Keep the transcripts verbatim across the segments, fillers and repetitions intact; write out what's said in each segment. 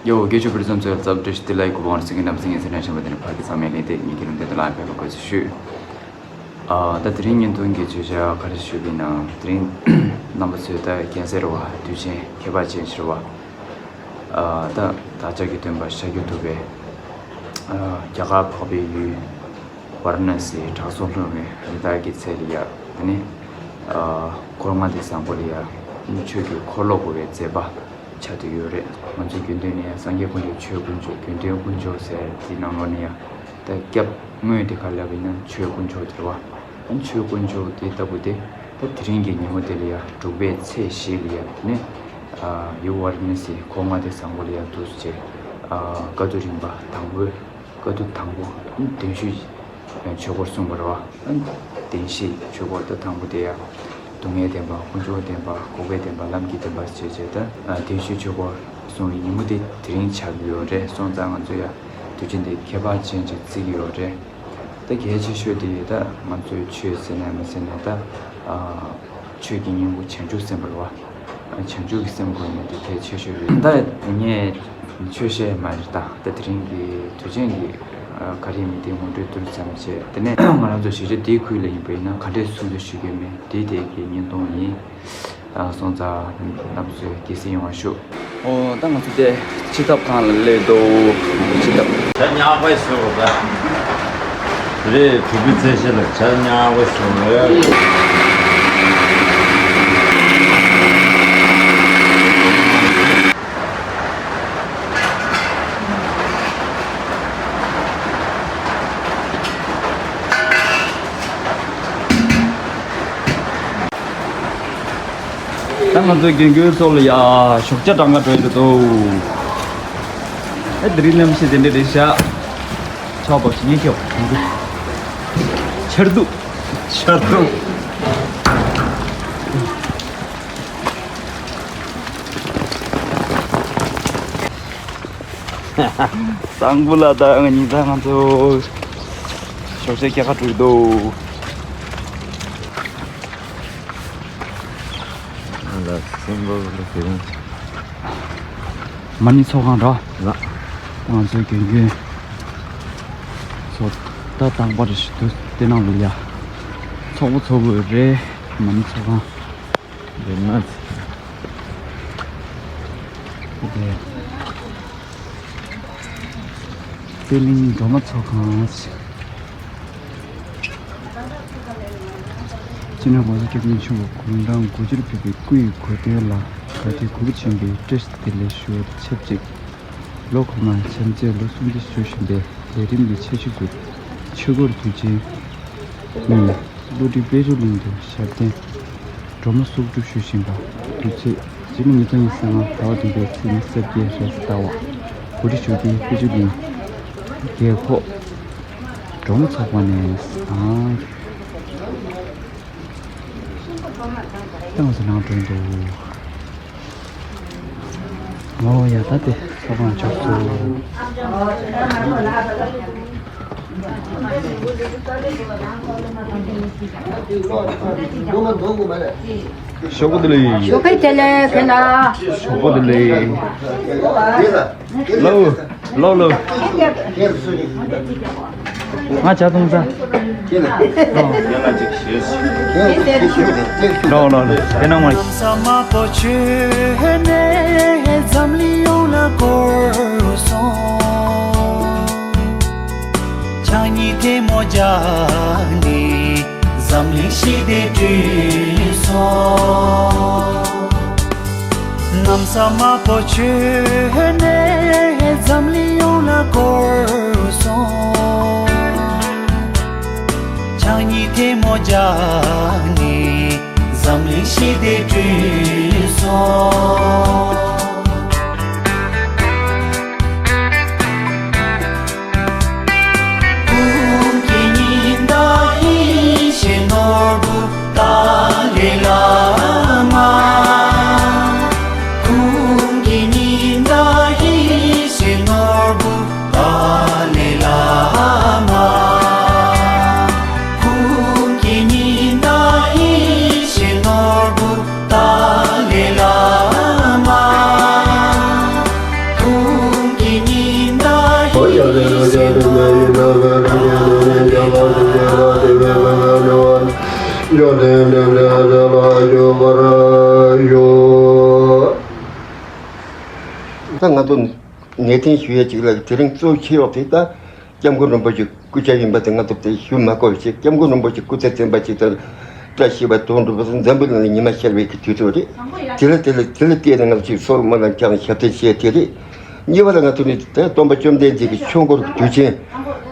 ཡོ། སྐད་ཆ་བུ་རི་ཚང་ཚོས་ལ་ཙབ་བཀྲ་ཤིས་བདེ་ལེགས། གུ་བང་སིང་གི་ནམ་སིང་ངེ་སེ་ནང་བཞིན་པ་དེ་ནི་ཕ་གི་ཚང་མའི་ལས་དེ་ཉིན་གྱི་ལུང་བསྟན་དུ་ལ་ཕེབས་པ་དགོས་ཚུལ་ཞུས། ཨ། ད་དེ་རིང་བརྙན་ཐུང་གི་བརྗོད་བྱ་ག་རེ་ཞུ་གི་ན། དེ་རིང་རྣམ་པ་ཚོས་ད་རྒྱལ་སྲས་རེད་བ། དུས་ཆེན་ཁྱད་པར་ཅན་ཞིག་རེད་བ། ཨ། ད་བདག་ཅག་གི་སྟོན་པ་ཤཱཀྱ་ཐུབ་པའི། ཨ། རྒྱ་གར་འཕགས་པའི་ཡུལ་ཝཱ་ར་ཎ་སིའི་བྲག་སྲོག་ལྷུང་བའི་རི་དྭགས་ཀྱི་ཚལ་ལ་ཡ། དེ་ནི། ཨ། འཁོར་ལྔ་སྡེ་བཟང་པོ་ལ་ཡ་ཆོས་ཀྱི་འཁོར་ལོ་བསྐོར་བའི་མཛད་པ་ཆགས་བསྡད་ཡོད་རེད། ང་ཚོའི་རྒྱུན་དུ་ནས་སངས་རྒྱས་དཀོན་མཆོག་ཆོས་དཀོན་མཆོག་དགེ་འདུན་དཀོན་མཆོག་ཟེར་དེའི་ནང་ལོགས་ནས་ཡ། ད་སྐྱབས་དངོས་དེ་ག་ལབ་ཡིན་ན་ཆོས་དཀོན་མཆོག་དེ་རེད་བ། ཨ། ཆོས་དཀོན་མཆོག་དེ་ལྟ་བུ་དེ་ད་དེ་རིང་གི་ཉིན་མོ་དེ་ལ་ཡ། དྲུག་པའི་ཚེས་བཞི་ལ་ཡ། དེ་ནས། ཨ། ཡུལ་ཝཱ་ར་ཎ་སི་འཁོར་ལྔ་སྡེ་བཟང་པོ་ལ་ཡ་འདུག་སེ་བྱས། ཨ། བཀའ་བསྡུ་རིམ་པ་དང་པོའི། བཀའ་བསྡུ་དང་པོ། གདན་ཞུ་ཆོས་འཁོར་གསུངས་པ་རེད་བ། གདན་ཞུའི་ཆོས་འཁོར་ད་དང་པོ་དེ་ཡ། སྡུག་བསྔལ་བདེན་པ། དཀོན་མཆོག་བདེན་པ། འགོག་པའི་བདེན་པ། ལམ་གྱི་བདེན་པ་ཞེས་བྱས། ད་གདན་ཞུའི་ཆོས་འཁོར་གསུངས་པའི་ཉིན་མོ་དེ་དེ་རིང་ཆགས་ཀྱི་ཡོད་རེད། སོང་ཙང་ང་ཚོ་ཡ་དུས་ཆེན་དེ་ཁྱད་པར་ཅན་ཅིག་བརྩི་གི་ཡོད་རེད། ད་གལ་ཆེ་ཤོས་དེ་ད་ང་ཚོའི་ཆོས་ཟེར་ནས་མི་ཟེར་ནས་ད། ཨ། ཆོས་ཀྱི་སྙིང་པོ་བྱང་ཆུབ་སེམས་དཔའ་རེད་བ། བྱང་ཆུབ་ཀྱི་སེམས་དགོས་ནས་དེ་གལ་ཆེ་ཤོས་རེད། ད་ངས་ཆོས་བཤད་མ་རེད། ད་ད་དེ་རིང་གི་དུས་ཆེན་གྱི། ཨ། ག་རེ་ཡིན་མིན་དེ་ངོ་སྤྲོད་ཏུལ་ཙམ་བྱས། དེ་ནས་ང་རང་ཚོ་གཞིས་ཆགས་དེའི་ཁུལ་ལ་ཡིན་པ་ཡིན་ན་ག་འདྲས་སྲུང་བརྩི་ཞུ་གི་མིན་དེ་དེ་གི་བརྙན་ཐུང་ཡིན། ཨ། སོང་ཙང་རྣམ་པ་ཚོས་དགྱེས་གཟིགས་ཡོང་བ་ཞུ། ཨོ། ད་ང་ཚོ་དེ་ཕྱི་ཐབ་ཁང་ལ་སླེབས་འདུག་ཕྱི་ཐབ། ཇ་ཉག་པ་ཞིག་བཟོ་དགོས་པ་རེད། བུ་བུ་ཚེ་ཤེས་ལ་ཇ་ཉག་པ་ཞིག་བཟོ་དགོས། ད་ང་ཚོའི་རྒན་རྒོན་ཚོ་ལ་ཡ་ཞོགས་ཇ་གྲངས་ཀ་སྤྲོད་ཀྱི་འདུག་ཨེ། དེ་རིང་གནམ་གཤིས་དེ་འདྲ་རེད་ཤག་ཆར་པ་ཞིག་ཉིན་ཁྱབ་གང་འདུག་ཆར་འདུག་ཆར་འདུག་བཟང་པོ་ལ་ད་ང་གཉིས་ད་ང་ཚོ་ཞོགས་ཇ་རྒྱག་ག་འགྲོ་གི་འདུག་ཨ་ལ་སེམས་པ་ལ་དེ་རིང་མ་ཎི་ཚོགས་ཁང་ར། ལགས། ང་ཚོའི་རྒན་རྒོན་ཚོ་ད་རྟག་པར་ཞིག་ཏུ་དེ་ནང་ལ་ཡ་ཚོགས་པ་ཚོགས་དགོས་རེད། མ་ཎི་ཚོགས་ཁང་རེད་ན། དེ་པད་གླིང་སྒྲོལ་མ་ཚོགས་ཁང་། སྤྱི་ནོར་༸གོང་ས་༸སྐྱབས་མགོན་ཆེན་པོ་དགུང་གྲངས་དགུ་བཅུར་ཕེབས་པའི་སྐུ་ཡི་གོ་སྟོན་ལ་བཀའ་དྲིན་གུས་པ་ཆེན་པོས་བཀྲ་ཤིས་བདེ་ལེགས་ཞུ་བར་ཆབས་ཅིག་ལོ་འཁོར་མ་བྱམས་བརྩེའི་ལོ་སྲུང་བརྩི་ཞུ་བཞིན་པའི་ལས་རིམ་གྱི་ཆེ་ཤོས་ཀྱི་ཆོས་སྐོར་དུས་ཆེན་གཉིས། བློ་གྲོས་དཔལ་འབྱོར་གླིང་དུ་ཞབས་བརྟན་སྒྲོལ་མ་གསོག་སྒྲུབ་ཞུ་བཞིན་པ། དུས་ཚོད་སྤྱི་ལོ་ཉིས་སྟོང་ཉི་ཤུ་རྩ་ལྔ་ཟླ་བ་བདུན་པའི་ཚེས་ཉི་ཤུ་རྩ་བརྒྱད་རེས་གཟའ་ཟླ་བ། གོ་སྒྲིག་ཞུ་མཁན་དཔལ་འབྱོར་གླིང་རྒས་འཁོགས་སྒྲོལ་མ་ཚོགས་པ་ནས་ཨང་། ཏང་སུ་ནང་དྲན་འདུག་ཨོ་ཡ། ད་དེ་ཚོགས་ཁང་ཕྱོགས་སུ། ཞོགས་པ་བདེ་ལེགས། ཞོགས་པ་བདེ་ལེགས་ཁྱེད་ལ། ཞོགས་པ་བདེ་ལེགས། ལོ། ལོ་ལོ། ང་ཇ་འཐུང་ཚར། ལོ་ལོ་ལོ། དེ་ནང་མ། ས་དམར་པོ་བྱོན་ནས་འཛམ་གླིང་ཡོངས་ལ་བསྐོར་སོང་། ཕྱག་གཉིས་ཐལ་མོ་སྦྱར་ནས་འཛམ་གླིང་ཞི་བདེ་བསྐྲུན་སོང་། གནམ་ས་དམར་པོ་བྱོན་ནས་འཛམ་གླིང་ཡོངས་ལ་བསྐོར་སོང་། ཕྱག་གཉིས་ཐལ་མོ་སྦྱར་ནས་འཛམ་གླིང་ཞི་བདེ་བསྐྲུན་སོང་། ཀུན་གྱི་ཉི་ཟླ་ཡིད་བཞིན་ནོར་བུ་ཏཱ་ལའི་བླ་མ། ཀུན་གྱི་ཉི་ཟླ་ཡིད་བཞིན་ནོར་བུ་ཏཱ་ལའི་བླ་མ། ཀུན་གྱི་ཉི་ཟླ་ཡིད་བཞིན་ནོར་བུ་ཏཱ་ལའི་བླ་མ། ད་ང་ཚོ་ངེས་གཏན་ཞུ་ཡས་ཅིག་ལ། དེ་རིང་གཙོ་ཆེ་བ་དེ་ད་སྐྱབས་མགོན་རིན་པོ་ཆེ་སྐུ་ཕྱྭ་ཡིན་པ་དེ་ང་ཚོ་དེ་ཞུ་མ་དགོས་ཤིག་སྐྱབས་མགོན་རིན་པོ་ཆེ་སྐུ་ཚེ་བརྟན་པ་ཅིག་དང་། བཀྲ་ཤིས་པ་དོན་འགྲུབ་པ་སོགས་འཛམ་བུ་གླིང་ལ་ཉི་མ་ཤར་བའི་གི་དུས་ཚོད་རེད། དེ་ལ་དེ་ལ་དེ་ལ་བལྟས་ནས་ང་ཚོས་སྲོག་སྨོན་ལམ་བརྒྱབ་ནས་ཞབས་བརྟན་བྱས་དེ་རེད། གཉིས་པ་ལ་ང་ཚོ་ནི་ད་སྟོན་པ་བཅོམ་ལྡན་འདས་ཀྱི་ཆོས་འཁོར་གྱི་དུས་ཆེན།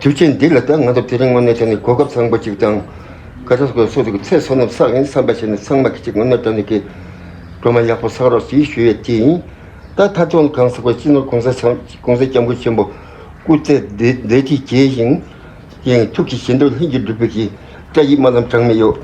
དུས་ཆེན་འདི་ལ་ད་ང་ཚོ་དེ་རིང་དངོས་གནས་དྲང་གནས་གོ་སྐབས་བཟང་པོ་ཅིག་དང་། ག་རེ་ཟེར་དགོས། སོ་སོ་གི་ཚེ་བསོད་ནམས་བསགས་ཡིན་བསམ་པ་བྱས་ནས་ཚང་མ་གི་ཅིག་དངོས་གནས་དྲང་གནས་ཀྱི་སྒྲོལ་མ་ཡག་པོ་བསགས་རོགས་ཞེས་ཞུ་ཡས་དེ་ཡིན། ད་མཐའ་དོན་གང་ཟེར་དགོས། སྤྱི་ནོར་གོང་ས་མཆོག་གོང་ས་སྐྱབས་མགོན་ཆེན་པོ་སྐུ་ཚེ་བདེ་བདེ་སྐྱིད་རྒྱས་ཤིང་། ཡང་ཐུགས་ཀྱི་བཞེད་དོན་ལྷུན་གྱིས་གྲུབ་པའི་གི་བཀྲ་ཤིས་སྨོན་ལམ་གྲངས་མེད་ཡོད།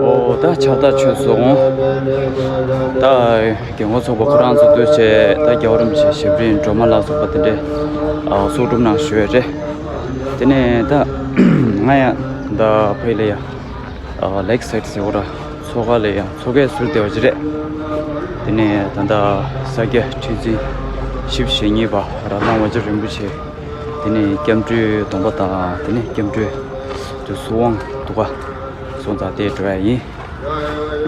ཨོ། ད་ཕྱག་རྟགས་མཆོད་སོང་། ད་རྒན་གོག་ཚོགས་པ་ཁོ་རང་ཚོ་འདུས་བྱས། ད་རྒྱལ་བ་རིན་པོ་ཆེ་ཞབས་རིམ་སྒྲོལ་མ་ལ་སོགས་པ་དེ་འདྲས་ཨ་གསོག་སྒྲུབ་གནང་ཞུ་ཡས་རེད། དེ་ནས་ད་ང་ཡང་ད་ཕ་གི་ལ་ཡ་ཨ་ལེག་སའེ་ཌི་ཟེར་བ་ར། མཚོ་ཁ་ལ་ཡ་མཚོ་ཁའི་ཟུར་དེ་བ་ཅིག་རེད། དེ་ནས་ད་ད་ས་སྐྱ་ཁྲི་འཛིན་ཞེ་བཞི་ཞེ་གཉིས་པ་ར་ལང་བ་ཅན་རིན་པོ་ཆེ། དེ་ནས་སྐྱབས་འགྲོའི་སྡོམ་པ་དང་། དེ་ནས་སྐྱབས་འགྲོའི་དུ་སུ་དབང་འདུག་ག་སོང་ཙང་དེ་འགྲོ་ཡ་ཡིན།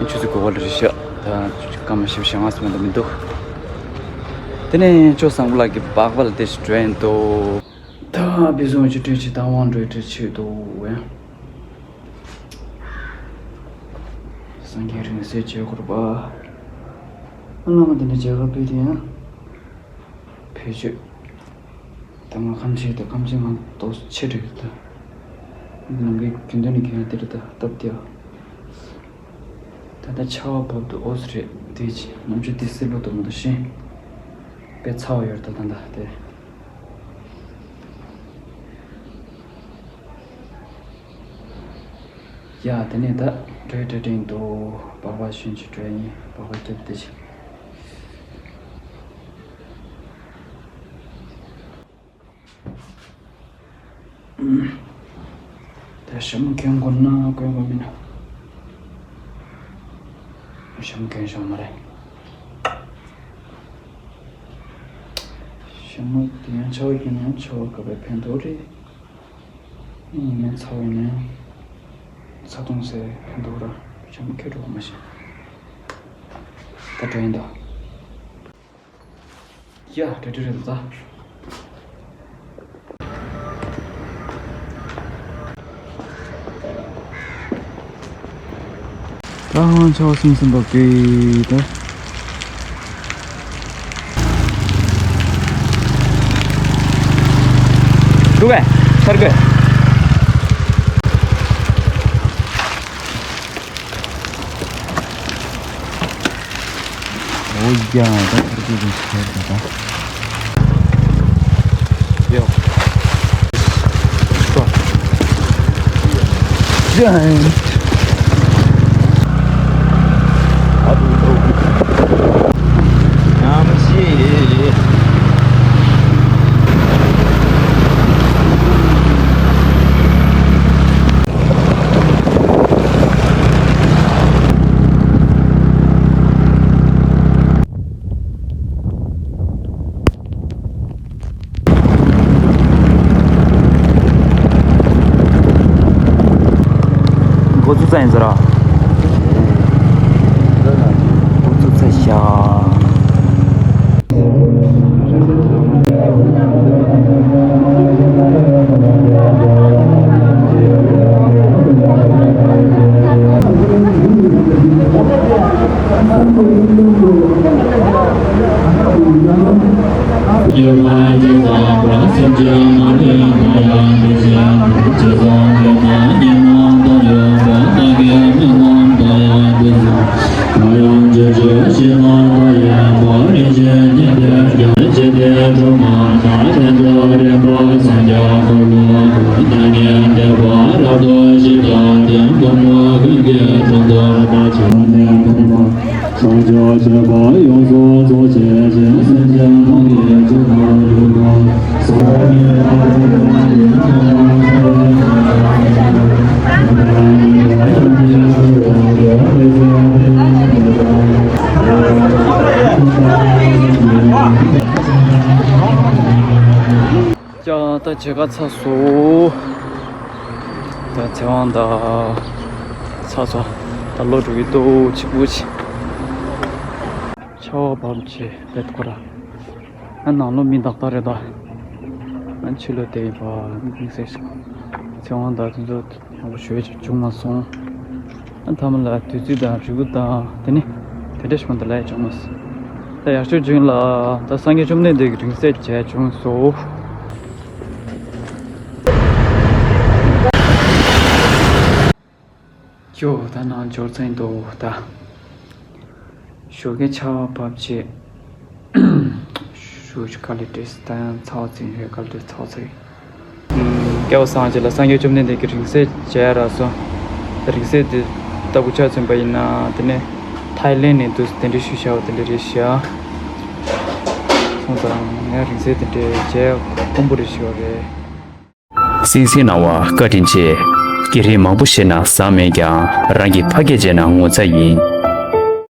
ཆུ་ཚོད་དགུ་པ་ལ་རེད་ཤག་ད་སྐར་མ་བཞི་བཅུ་ཞེ་ལྔ་ཙམ་ལས་མི་འདུག་དེ་ནས་ཅོ་བཟང་པོ་ལགས་ཀྱི་སྦག་སྦག་ལ་དེ་ཞིག་འགྲོ་ཡིན་འདུག་ད་བི་སོང་ཅི་སྤྲོད་ཅི་དང་དབང་འགྲོའི་གྲོས་ཆོད་འདུག་ཨེ། སངས་རྒྱས་རིང་བསྲེལ་བྱེད་དགོས་པ། ཨ་བླ་མ་དེ་འདྲ་མཇལ་ཁ་ཕུལ་དུས་ཡང་ཕེབས་ཆོད། ད་ང་ཁམས་ཆེ་ད་ཁམས་ཆེ་ང་ཏོག་ཆེ་འགྲིག་ད། ནམ་གི་རྒྱུན་ལྡན་ནས་རྒྱུན་དེ་རེད་ད་སྟབས་བདེ་བ། ད་ལྟ་ཆར་པ་བབས་འདུག་ཨོ་ཙི་རེད་དེ་ཅི་ནམ་ཆུ་དེ་སིལ་བུ་འདུག་མི་འདུག་ཤེས། དཔེ་ཚ་བ་ཡོད་རེད་ད་ད་ད་དེ། ཡ་དེ་ནས་ད་བྲོས་བྲོས་བྲོས་འདུག་སྦག་སྦག་ཞོན་ཅིག་བྲོས་ཡིན། སྦག་སྦག་རྒྱབ་བསྡད་ཅིག་ད་ཞྭ་མོ་གྱོན་དགོས་ན་གྱོན་དགོས་མིན་ན། ཞྭ་མོ་གྱོན་ཤོག་མ་རེད། ཞྭ་མོ་དེ་ཡང་ཆར་པ་གྱོན་ན་ཆར་པ་ག་པར་ཕན་ཐོགས་རེད། ཡིན་ནའི་ཚ་བ་ཡིན་ན་ཚ་གདུང་སེལ་ཕན་ཐོགས་ར། ཞྭ་མོ་གྱོན་འགྲོ་བ་མ་ཤེས། ད་འགྲོ་ཡིན་ད། ཡ་དྲི་དྲི་རེད་ད། ད་ཧང་ཆའོ་སིམ་སིམ་པ་པི་ད། འགྲོ་གས་ཚར་གས། ཨོ་ཡ་ད་ཁར་གི་གི་ཤར་གི་ད། ཡོ། ཡ། ཡ་མ་ཤི། འགོ་ཚུགས་ཚར་ཡིན་ཟེར་ར། འགོ་ཚུགས་ཚར་ཤག་ཡ་ད་མཇལ་ཁ་ཚར་སོང་། ད་ཚེ་དབང་དང་ཚར་སོང་། ད་ལོག་འགྲོ་གི་འདུག་གཅིག་པུ་ཅིག་ཆར་པ་བབས་བྱས་བསྡད་ཁོ་ར། ཨ་ནང་ལོགས་མི་ཏག་ཏག་རེད་ད། ཨ་ཕྱི་ལོགས་བསྡད་ཡོད་པ་དམིགས་བསལ་ཞིག་ཚེ་དབང་དང་དེ་ཚོ་ཡག་པོ་ཞེ་པོ་ཅིག་བྱུང་མ་སོང་། ཨ་མཐའ་མ་ལ་དུས་ཚོད་དང་རེ་སྒུག་དང་དེ་ནི་དེ་འདྲ་ཞིག་མ་གཏོགས་ལས་བྱུང་མ་སོང་། ད་ཡག་ཤོས་བྱུང་ལ་ད་སངས་རྒྱས་བཅོམ་ལྡན་འདས་ཀྱི་རིང་བསྲེལ་མཇལ་བྱུང་སོང་། ཁྱོད་ད་ནང་འབྱོར་ཚར་འདུག་ད། ཞོགས་ཀས་ཆར་པ་བབས་བྱས། ཞོགས་ཀ་ལས་བྲེལ་སོང་། ད་ཡང་ཚ་བ་ཚིག་ཡོད་ག་ལས་ཚ་བ་ཚིག་སྐལ་བ་བཟང་བྱས་ལ་སངས་རྒྱས་བཅོམ་ལྡན་འདས་ཀྱི་རིང་བསྲེལ་མཇལ་རག་སོང་། རིང་བསྲེལ་དེ་ལྟ་བུ་ཆ་མཚོན་པ་ཡིན་ན་དེ་ནས་ཐའི་ལེན་ནས་འདུག་དེ་འདྲའི་ཞུ་བྱ་བ་དེ་འདྲ་རེད་ཤག་སོང་ཙང་ངས་རིང་བསྲེལ་དེ་འདྲའི་མཇལ་དཀོན་པོ་རེད་ཤག་རེད། སིང་སིང་གནང་བ་བཀའ་དྲིན་ཆེ། བརྒྱུད་རིམ་མང་པོ་བཤད་ན་བཟང་མེད་ཀྱང་རང་གིས་ཕ་སྐད་བྱས་ན་ངོ་ཚ་ཡིན།